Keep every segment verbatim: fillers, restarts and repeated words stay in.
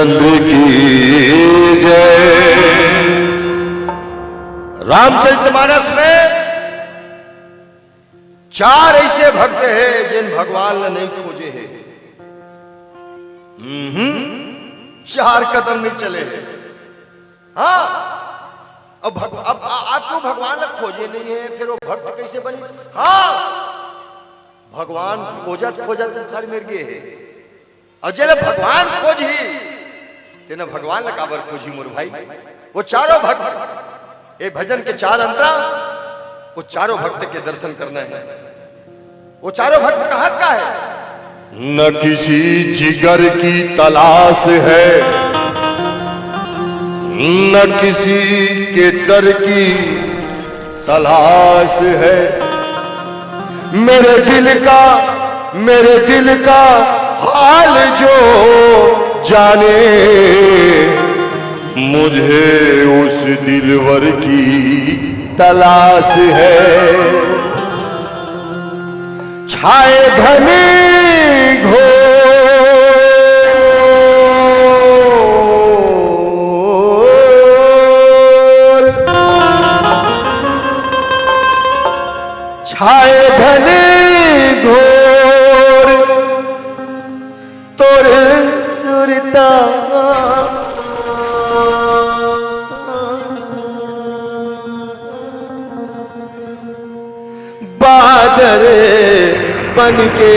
की जय। रामचरितमानस में चार ऐसे भक्त हे, जेन भगवान ला नहीं खोजे हे। हम्म, चार कदम नहीं चले हे। हाँ, अब भग-, अब आ-, आप क्यों भगवान ला खोजे नहीं हे, फिर वो भक्त कैसे बनिस? हाँ, भगवान खोजत खोजत सारे मेर गे हे। अउ जेला भगवान खोजही, तेन भगवान ला काबर खोजही मोर भाई? वो चारों भक्त, ए भजन के चार अंतरा, वो चारों भक्त के दर्शन करना हे। वो चारों भक्त कहत का हे? न किसी जिगर की तलाश है, न किसी के दर की तलाश है। मेरे दिल का, मेरे दिल का हाल जो जाने, मुझे उस दिलवर की तलाश है। छाए घनी घोर, छाए घनी घोर तोर सुरता। बादर बन के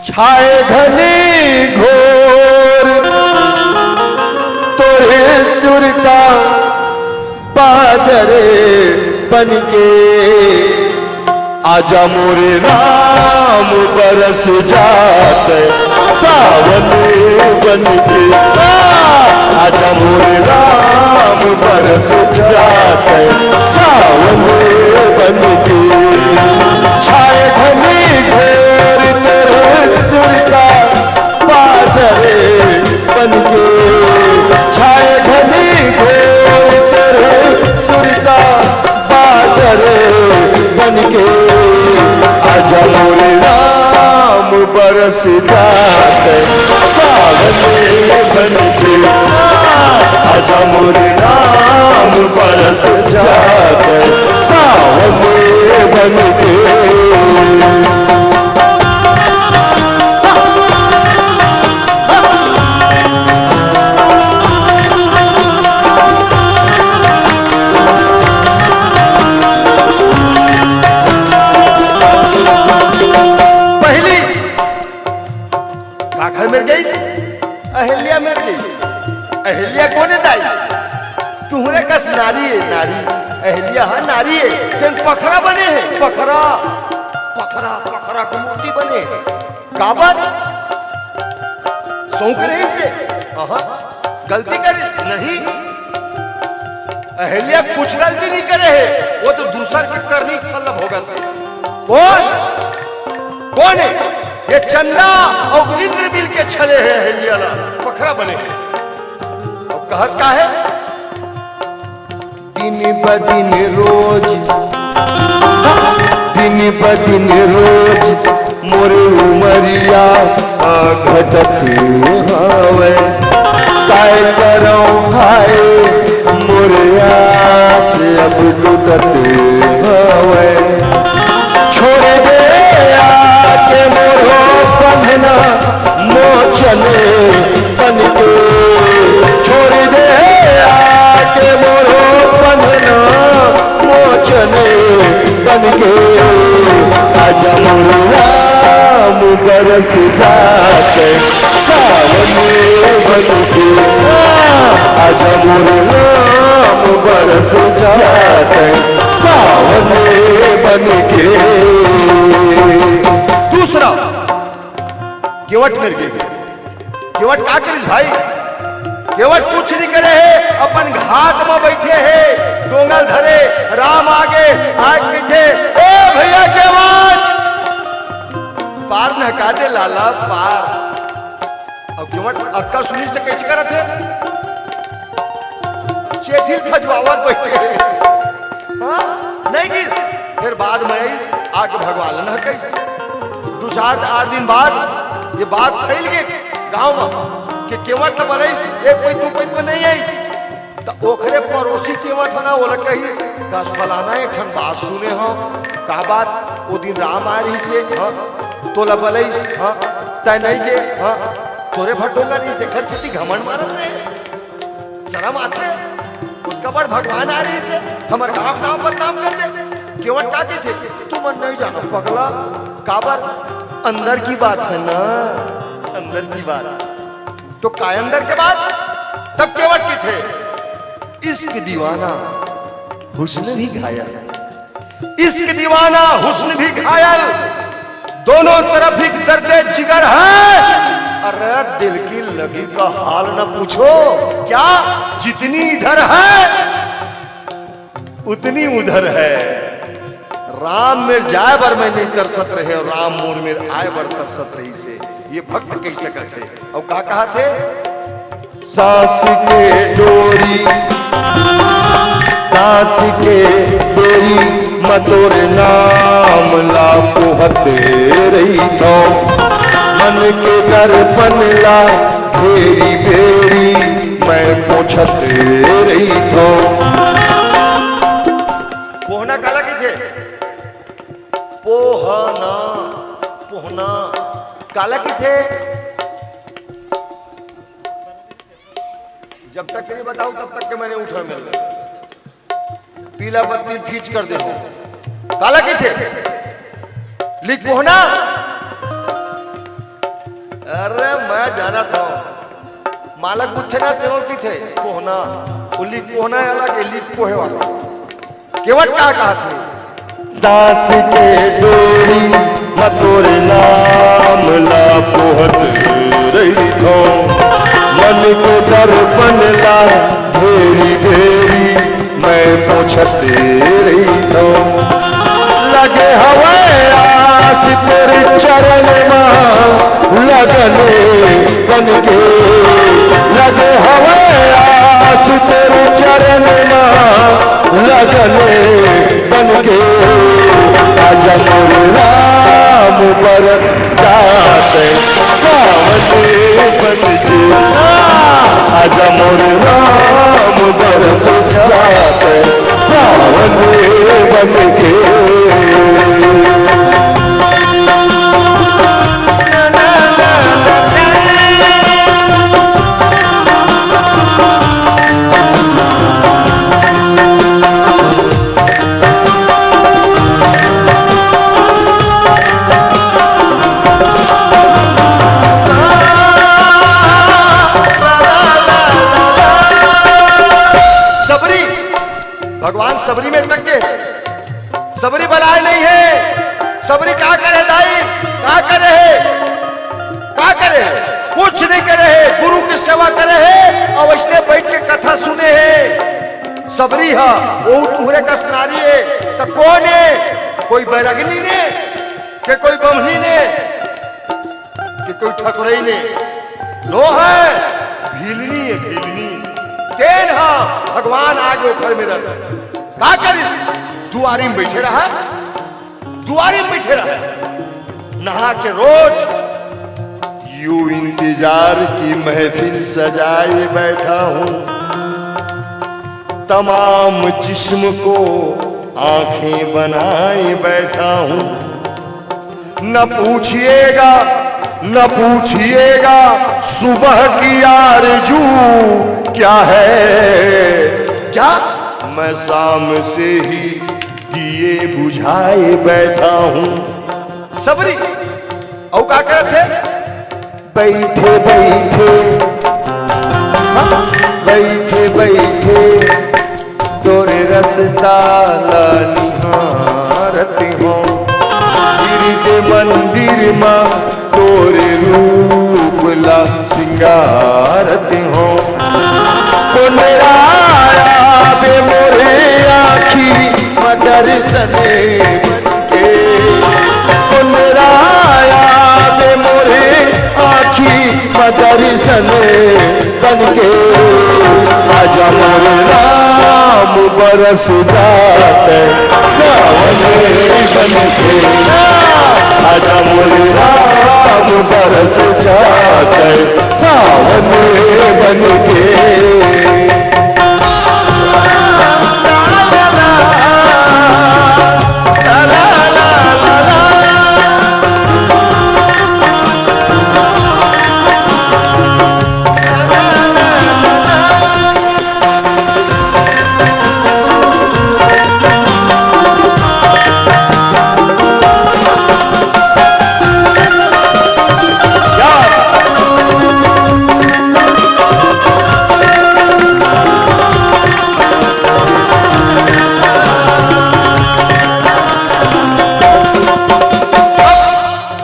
छाए घनी घोर तोरे सुरता बादर बन के। आजा मोरे राम बरस जात सावन बन के। आजा मोरे राम बरस जात सावन बन के। छाए घनी घोर तोरे सुरता बादर बन के। छाए घनी घोर तोरे सुरता बादर बन के। आजा मोरे राम बरस जात सावन बन के। आजा मोरे राम बरस जात सावन बन के। पहली काखर मेर गईस? अहिल्या मेर गईस। अहिल्या कोन ए दाई? तुहरे कस नारी ए, नारी। अहिल्या ह नारी ए, तेन पखरा बने हे, पखरा। पखरा, पखरा के मूर्ति बने हे। काबर? सौंक रहिस हे? अहा, गलती करिस? नहीं। अहिल्या कुछ गलती नहीं करे हे, वो तो दूसर के करनी के फल ल भोगत हे। कोन? कोन हे? ये चंदा अउ इंद्र मिल के छले हे अहिल्या ला, पखरा बने हे। अउ कहत का हे? दिन ब दिन रोज, दिन ब दिन रोज मोर उमरिया घटत हवय। काय करंव हाय, मोर आस अब टूटत हवय। छोड़ दे आके मोरो बंधना मोचन बन के। छोड़ दे आके मोरो बंधना मोचन बन के। आजा मोर राम बरस जात सावन बन के। आजा मोर राम बरस जात सावन बन के। दूसरा केवट मेर गे। केवट का करिस भाई? केवट कुछ नहीं करे हे, अपन घात म बइठे हे, डोंगा ल धरे, राम आगे, आके कहिथे, "ए भइया केवट, पार नहका दे लाला, पार।" अउ केवट अक्का सुनिस त कइसे करत हे? चेठी ल खजवावत बइठे हे। हाँ, नहीं गिस। फेर बाद म आइस, आके भगवान ल नहकाइस। चार आठ दिन बाद ये बात फैल गे गांव म कि केवट ल बलाइस, एक पइत दू पइत म नहीं आइस। त ओखरे पड़ोसी केवट ह ना, ओला कहिस, "कस फलाना, एक ठन बात सुने हो।" "का बात?" "ओ दिन राम आए रहिस हे, हाँ, तोला बलाइस, हाँ, तै नहीं गे, हाँ, तोरे भर डोंगा रहिस, एखर सेती घमंड मारत रहे।" शरम आथे? ओतका बड़ भगवान आए रहिस हे, हमर गांव नाम बदनाम कर दे। केवट का कहिथे? "तुमन नहीं जानो पगला, काबर? अंदर की बात है ना, अंदर की बात।" तो काय अंदर के बात? तब केवट कहिथे, "इश्क दीवाना, हुस्न भी घायल।" इश्क दीवाना, हुस्न भी घायल, दोनों तरफ एक दर्द जिगर है। अरे दिल की लगी का हाल न पूछो, क्या जितनी इधर है उतनी उधर है। राम मेर जाए बर मैं नहीं तरसत रहे और राम मोर मेर आए बर तरसत रहिस हे, ये भक्त कहि सकत हे। अउ का कहाथे? सांस के डोरी, सांस के डोरी म तोर नाम ला पोहत रहिथौं। मन के दर्पण ला भेरी भेरी मैं पोछत रहिथौं। पोहना काला कहिथे? पोहना, पोहना काला कहिथे? जब तक नहीं बताऊं, तब तक के मैंने उठा मिल। पीला बत्ती फीच कर दे हो। काला कहिथे? लिख पोहना। अरे, मैं जानत हौं। मालक बुझथे ना, तेनो कहिथे पोहना। वो लिख पोहना अलग हे, लिख पोहे वाला। केवट का कहाथे? सांस के डोरी म तोर नाम ला पोहत रहिथौं। मन के दर्पण ला भेरी भेरी मैं पोछत रहिथौं। लगे हवय आस तोर चरण म लगन बन के, लगे हवय आस तोर चरण म लगन बन के। आजा मोर राम बरस जात सावन बन के। आजा मोर राम बरस जात सावन बन के। सबरी, भगवान सबरी में तक के, सबरी बलाय नहीं हे। सबरी का करे दाई, का करे हे, का करे हे? कुछ नहीं करे हे। गुरु की सेवा करे हे अउ अइसने बइठ के कथा सुने हे। सबरी ह, ओ तुहरे कस नारी हे, त कोन हे? कोई बैरगनी ने, के कोई बम्हनी ने, के कोई ठकुरई ने? नो हे, भीलनी हे, भीलनी। तेन ह भगवान आगे ओखर में रह। का करिस? दुआरी में बइठे रहा, दुआरी में बइठे रहा। नहा के रोज यूं इंतजार की महफिल सजाए बैठा हूं। तमाम जिस्म को आंखें बनाए बैठा हूं। न पूछिएगा, न पूछिएगा, सुबह की आरजू क्या है? क्या? मैं शाम से ही दिए बुझाए बैठा हूं। सबरी, अउ का करत हे? बइठे बइठे, बइठे बइठे तोर रसता ला निहारत हौं। गिरधे मंदिर म तोर रूप ला सिंगारत हौं। कोन मेरा आया बे मोरे आँखी म दर्शन के। कोन मेरा आया बे मोरे आँखी म दर्शन बन के। आजा मोर राम बरस जात सावन बन के। आजा मोरे राम बरस जात सावन बन के।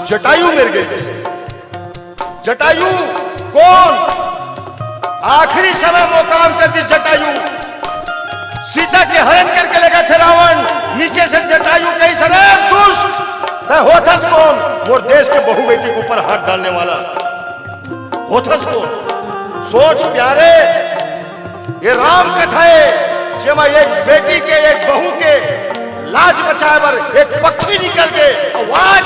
जटायु मर गे। जटायु कोन? आखिरी समय वो काम कर दिस जटायु। सीता के हरण करके लेगथे रावण। नीचे से जटायु कहिस, "अरे दुष्ट, तैं होथस कोन? मोर देश के बहू बेटी के ऊपर हाथ डालने वाला होथस कोन?" सोच प्यारे, ये राम कथा हे, जेमा एक बेटी के, एक बहू के लाज बचाए बर एक पक्षी निकल गे। अउ आज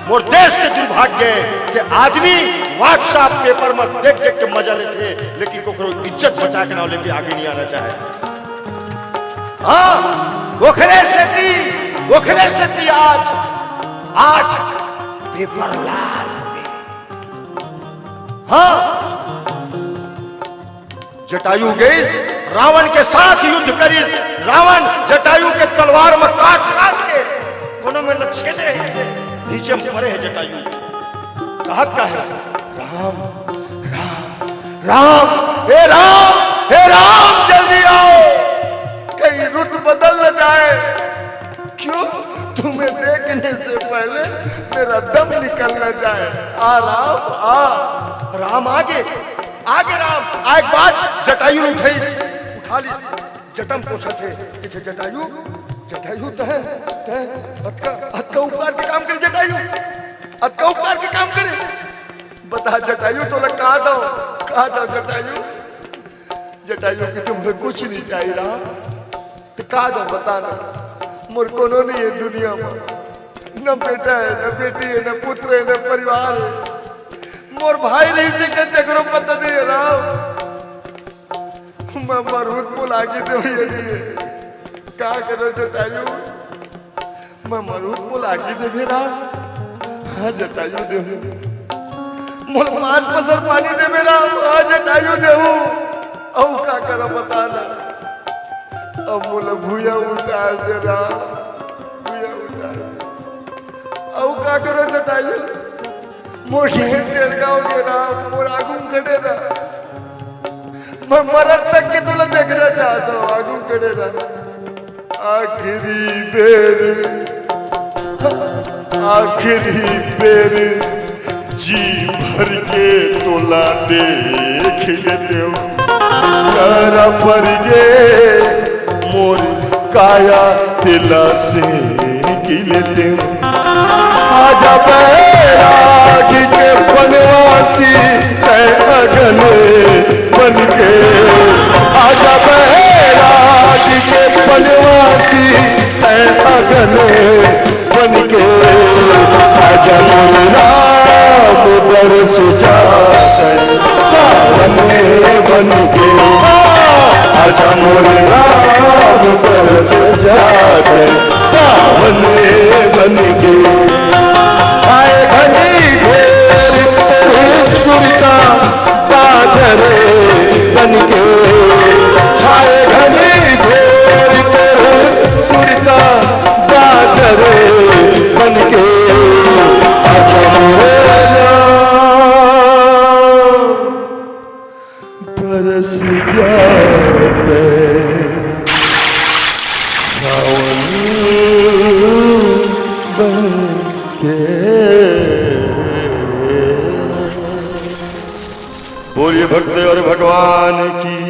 मोर देश के दुर्भाग्य हे कि आदमी WhatsApp paper में देख देख के मजा लेथे, लेकिन कोकरो इज्जत बचा के नाव लेके आगे नहीं आना चाहे। हाँ, ओखरे सेती, ओखरे सेती आज, आज paper लाल हो गे। हाँ, जटायु गइस, रावण के साथ युद्ध करिस। रावण जटायु के तलवार में काट काट के कोनो में ल छेदे हे, नीचे में परे हे जटायु। कहत का हे, "राम, राम, राम, हे राम, हे राम, जल्दी आओ, कहीं रुत बदल न जाए।" क्यों? तुम्हें देखने से पहले मेरा दम निकल न जाए। आ राम, आ। राम आगे, आगे राम। आए के बाद जटायु उठाइस, उठा लिस। जटा म पोंछत हे, कथे, "जटायु, जटायु तैं, तैं अतका, अतका उपकार के काम करे जटायु, अतका उपकार के काम करे। बता जटायु, तोला का दव, का दव जटायु?" जटायु कथे, "मोला कुछ नहीं चाहिए राम।" "त का दव, बता ना।" "मोर कोनो नहीं हे दुनिया में, न बेटा हे, न बेटी हे, न पुत्र हे, न परिवार हे। मोर भाई नहीं से के तेकरो पता नहीं हे राम। मैं मरहूं त मोला आगी देव ये नहीं हे। का करो जटायु?" "मैं मरहूं त मोला आगी देबे राम?" "हाँ जटायु देहूं।" "मोला पांच पसर पानी देबे राम?" "हाँ जटायु देहूं।" "अउ का करा बता ना।" "अब मोला भुइयां उतार दे राम, भुइयां उतार दे।" "अउ का करा जटायु?" "मोर घेंच टेड़गा होगे राम, मोर आगू म खड़े रह।" "मैं मरत तक के तोला देखना चाहत हंव, आगू खड़े रह।" "आखिरी बेर, आखिरी बेर जी भर के तोला देख लेतेंव, करा पर गे मोर काया तेला सेंक लेतेंव।" आजा बैरागी के बनवासी तैं अगन बन के, आजा बैरागी के बनवासी तैं अगन बन के, आजा मोर राम बरस जा तैं सावन बन के, आजा मोर राम बरस जा तैं सावन बन के। आए घनी घोर तोर सुरता बादर बन के, छाए घनी घोर तोर सुरता बादर बन के, आजा मोरे राम बरस जा तैं सावन बन के। बोलिए भक्त और भगवान की।